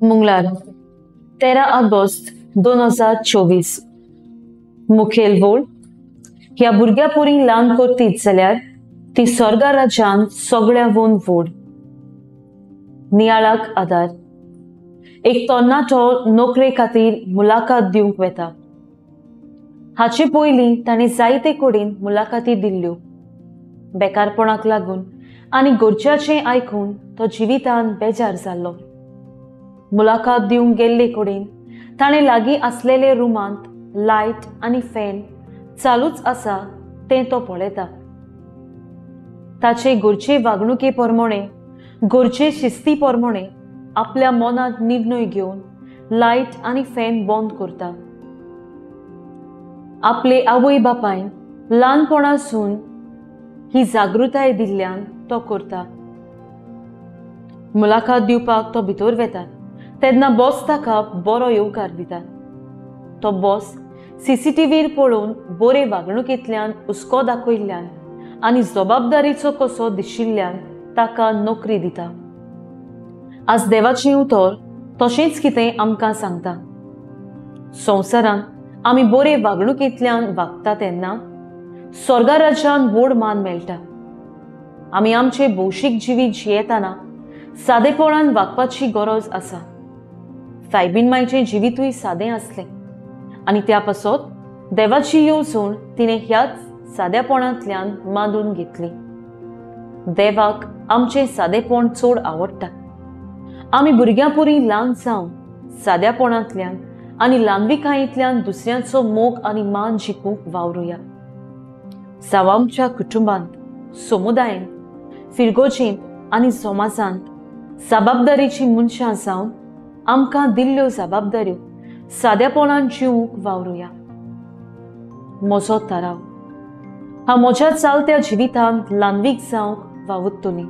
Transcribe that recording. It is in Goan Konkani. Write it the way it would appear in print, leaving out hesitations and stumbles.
मंगळार 13 ऑगस्ट 2024. मुखेल वोळ ह्या भुरग्या पुरी ल्हान करतीत जाल्यार ती स्वर्गा राज्यान सगळ्या वोन व्हड. नियाळाक आदार. एक तरणाटो नोकरे खातीर मुलाखत दिवंक वेता. हाचे पयलीं ताणें जायते कडेन मुलाखती दिल्ल्यो. बेकारपणाक लागून आनी गरजेचें आयकून तो जिवितान बेजार जाल्लो. मुलाखत दिवंक गेल्ले कडेन ताणें लागीं आसलेले रुमांत लायट आनी फॅन चालूच आसा तें तो पळयता. ताचे घरचे वागणुके प्रमाणे, घरचे शिस्ती प्रमाणे आपल्या मनांत निर्णय घेवन लायट आनी फॅन बंद करता. आपले आवय बापायन ल्हानपणासून ही जागृताय दिल्ल्यान तो करता. मुलाखत दिवपाक तो भितर वेता तेन्ना बॉस ताका बरो येवकार दिता. तो बॉस सीसीटीव्हीर पळोवन बरे वागणुकेंतल्यान हुस्को दाखयल्ल्यान आनी जबाबदारीचो कसो दिशिल्ल्यान ताका नोकरी दिता. आज देवाचें उतर तशेंच कितें आमकां सांगता. संवसारांत आमी बरे वागणुकेंतल्यान वागता तेन्ना स्वर्गा राज्यान व्हड मान मेळटा. आमी आमचे भौशीक जिवीत जियेतना सादेपणान वागपाची गरज आसा. सायबीण मायचें जिवितूय सादें आसलें आनी त्या पासत देवाची येवजण तिणें ह्याच सादेपणांतल्यान मानून घेतली. देवाक आमचें सादेपण चड आवडटा. आमी भुरग्यां पुरी ल्हान जावन साद्यापणांतल्यान आनी ल्हानविकायेंतल्यान दुसऱ्यांचो मोग आनी मान जिखूंक वावरुया. जावं आमच्या कुटुंबांत, समुदायेंत, फिरगोजेंत आनी समाजांत जबाबदारीची मनशां जावन आमकां दिल्ल्यो जबाबदाऱ्यो साद्यापणान जिवूंक वावरुया. म्हजो थाराव, हांव म्हज्या चलत्या जिवितांत ल्हानवीक जावंक वावुरतली.